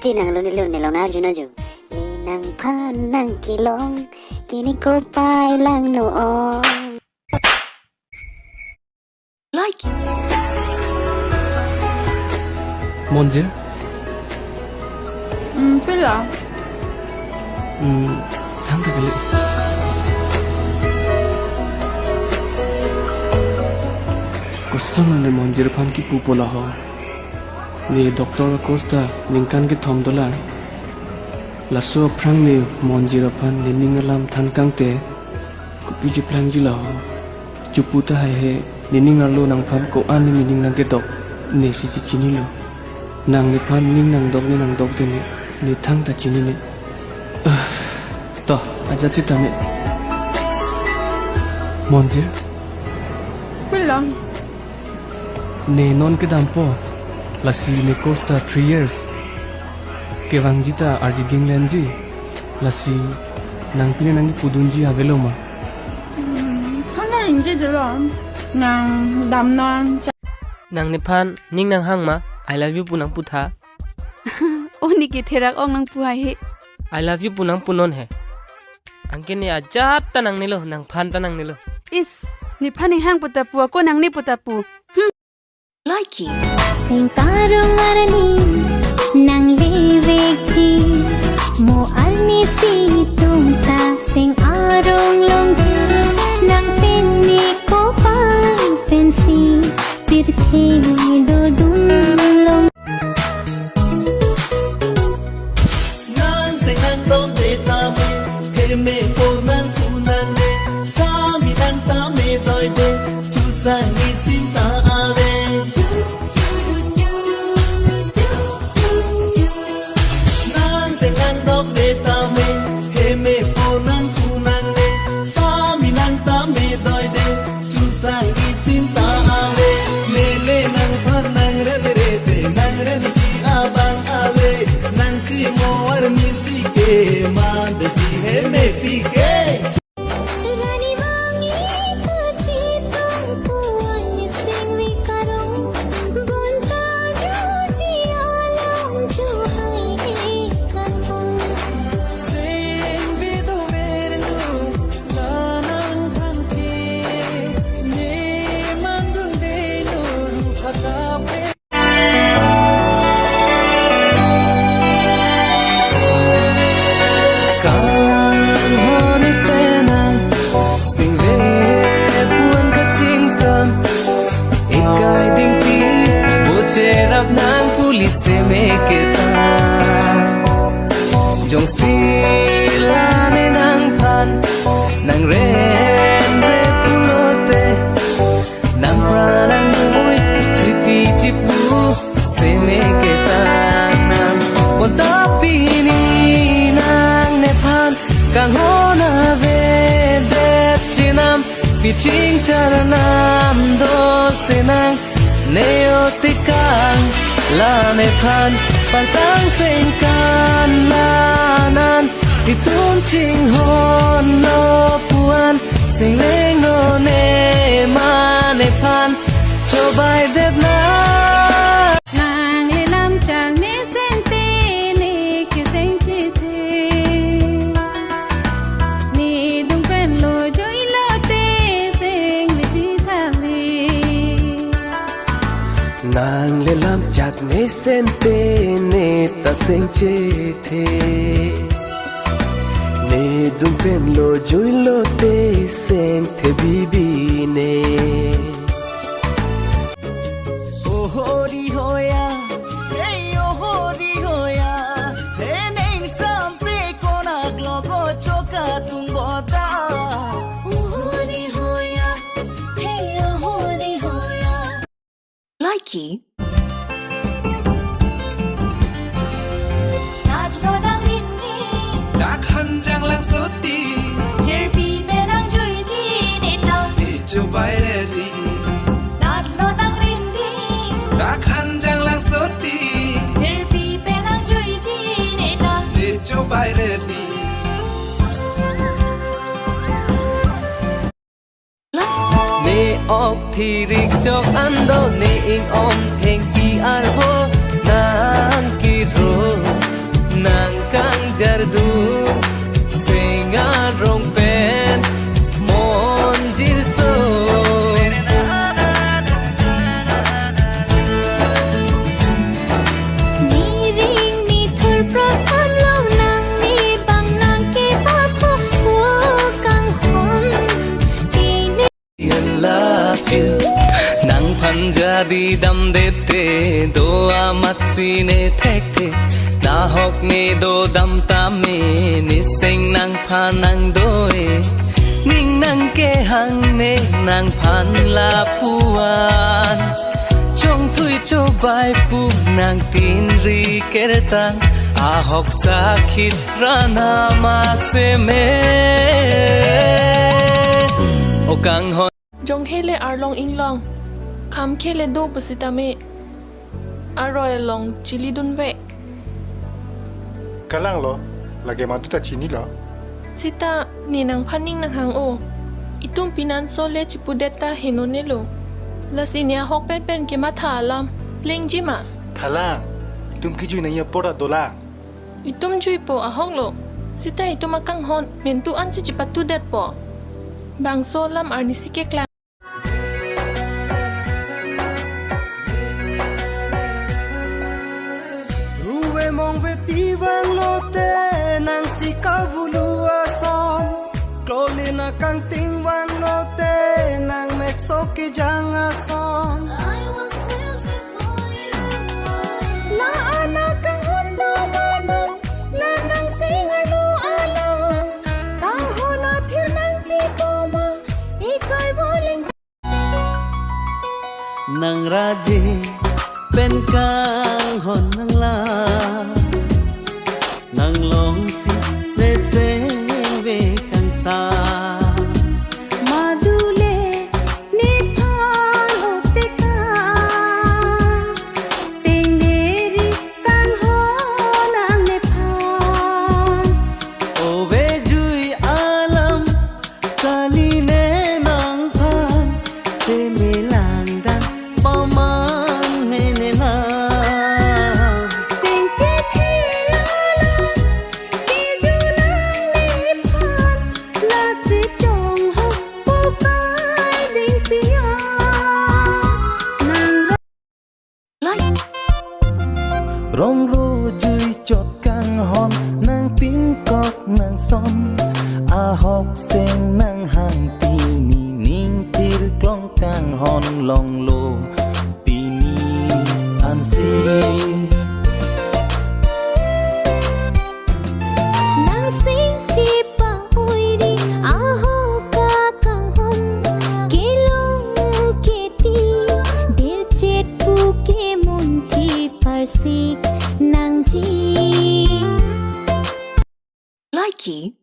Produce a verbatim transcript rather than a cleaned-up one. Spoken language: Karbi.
Chinang luni luni long na arju na ju. Ne nangphan nangkelong, kini kopai lang no ong. Like. Monjir? Hmm, pila? Hmm, thang ta kali. Koson ne Monjir aphan kipu pola ho. Ne doctor a-course ta ningkan kethom dolang. Laso aphrang ne Monjir aphan nening alam than kangte, kopi cheplangji la ho. Chupu tahai he, nening arlo nangphan ko-an ne nening nangkedok, ne si chechinilo. Nang nephan ning nangdok ne nangdokde ne, ne thang ta chinine. Ah, to, ajat sitame. Monjir? Pila? Ne non kedampo, lasi ne course ta three years. Kevangji ta arji dinglenji, lasi nang pine nangkipudunji avelo ma? Hmm, thana ingke jelo, nang damnon. Nang nephan ning nanghang ma, "I love you" pu nangputha. O ne ketherak ong nangpu hai he. "I love you" pu nangpunon he. Anke ne ajat ta nangnelo, nangphan ta nangnelo. Is, nephan ninghang pu ta pu, ako nangne pu ta pu. Hmm. Likey. Seng karong arni nanglevekji, mo arni si itum ta seng arong longji, nang pen ne kopai pensi pirthe dodun long. Nang seng nangdokde tame, heme po nangpu nangne, sami nang tame doide, chusang nisim ta ave. Nang seng nangdokde tame, heme po nangpu nangne, sami nang tame doide, chusang nisim ta ave. Mele nangphan nangrel rete, nangrelji abang ave. Nang si mo arni si ke, mandeji heme pike. Rani vangi kachitung puan seng vikarong, bonta juji alam juhai ekan mong. Seng vido vernu, lanang thangke, ne mandun delo ruphakape. Kanghon ite nang, singve puan kachingsam, ikai dingpi, bocherap nang puli seme keta. Jongsi la ne nangphan, nang ren re pulote, nang pranang mui chipi chipu seme keta nang. Bonta pini nang nephan kanghon avedet chenam, piching charnam do senang, ne otikang la nephan pangtang sengkan lanan, itum chinghon no puan, singleng no ne ma nephan chobaidet na. Nang le lam chang mesen te ne keseng chethe, ne dung pen lo jui lote seng meji thang le. Nang le lam chak mesen te ne ta seng chethe, ne dung pen lo jui lote seng the bibi ne. O hori hoya, hey o hori hoya, he neng sampe konak logo choka tung bota. O hori hoya, hey o hori hoya. Likey. Nat lo dang rini. Dak hanjang lang soti. Jerpi penang juiji neta. Echo baireli. Nat lo dang rini. Dak hanjang lang soti. Jerpi penang juiji neta. Echo baireli. Ne ok thirik chok ando, ne ing om thengpi arho nang kiro. Nang kangjardun sing arong pen monjirso. Niring nithur prothan lo nang, ne bang nang kepapho o kanghon. Tine I love you. Nangphan jadi damdete do amatsi ne thekthe. Nahok ne dodam tame, ne sing nangphan nangdo-e. Ning nangkehang ne nangphan lapu-an. Chongthui chobai pu nangtinri kertang. Ahok sakhit rana ma seme. O kanghon. Jonghe le arlong inglong, khamkhe le do pusitame aroi along chilidunve. Kalang lo, lake madu ta chinilo. Sita, ne nangphan ning nanghang-o. Itum pinanso le chipudet ta henonelo. Lasi ne ahok penpen kematha alam lengjima. Thalang, itum kejui nangji apor ta dolang. Itum juipo ahok lo. Sita itum akanghon mentu ansi chipatudetpo. Bangso alam arnisi keklang. Ruve mongve pi vanglote nangsi kavulu ason. Klolin akangting vanglote nang mekso kejang ason. I was crazy for you. La-an akanghon do manang, la nang sing arlo along. Kanghon athir nangpi koma, ikai voling. Nang raje pen kanghon nanglang, nang longsi reseng ve kangsam. Madule nephan otika, tengneri kanghon nang nephan. Ove jui alam kali ne nangphan, seme langdang paman mene nang. Sing chethela la, kejun nang nephan, lasi chonghok pokai ding pia. Nang Like. Rong ro jui chot kanghon nang pingkok nang son, ahok seng nanghang pini ning tirklong kanghon longlo pini ansi. Nang sing chipang oiri ahok akanghon kelong keti dirchet pu kemunthi parsik nangji. Likey.